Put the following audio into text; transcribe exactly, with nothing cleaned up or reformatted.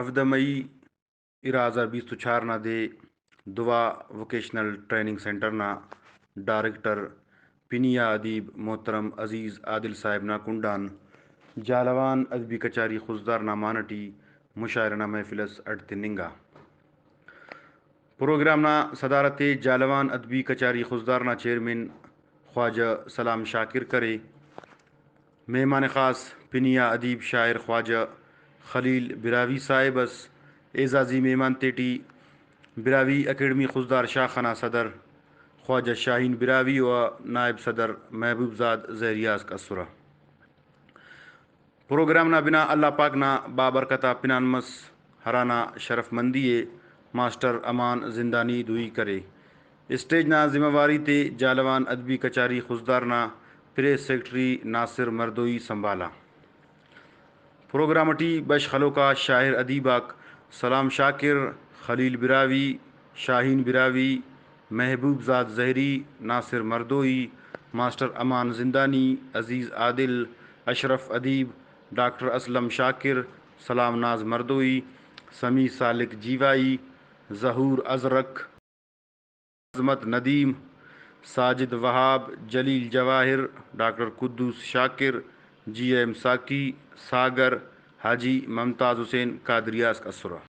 ہفدہ مئی ارا ہزار بیست و چار نا دے دوا ووکیشنل ٹریننگ سینٹر نا ڈائریکٹر پنیا ادیب محترم عزیز عادل صاحب نا کنڈآن جہلاوان ادبی کچاری خضدار نا مان اٹی مشاعرہ نا محفل اس اڈ تننگا۔ پروگرام نا صدارت ءِ جہلاوان ادبی کچاری خضدار نا چیئرمین خواجہ سلام شاکر کرے۔ مہمان خاص پنیا ادیب شاعر خواجہ خلیل براہوئی صاحب ئس۔ اعزازی مہمان تیٹی براہوئی اکیڈمی خضدار شاخہ نا صدر خواجہ شاہین براہوئی و نائب صدر محبوب زاد زہری آک ئسرہ۔ پروگرام نا بناء اللہ پاک نا بابرکت آ پنان مس، ہرانا شرف مندی ءِ ماسٹر امان زندانی دوئی کرے۔ اسٹیج نا ذمہ واری تے جہلاوان ادبی کچاری خضدار نا پریس سیکرٹری ناصر مردوئی سنبھالا۔ پروگرام اٹی بشخ ہلوکا شاعر ادیب آک سلام شاکر، خلیل براہوئی، شاہین براہوئی، محبوب زاد زہری، ناصر مردوئی، ماسٹر امان زندانی، عزیز عادل، اشرف ادیب، ڈاکٹر اسلم شاکر، سلام ناز مردوئی، سمیع سالک جیوائی، ظہور ازرق، عظمت ندیم، ساجد وہاب، جلیل جواہر، ڈاکٹر قدوس شاکر، جی ایم ساقی، ساگر، حاجی ممتاز حسین قادری آک ئسرہ۔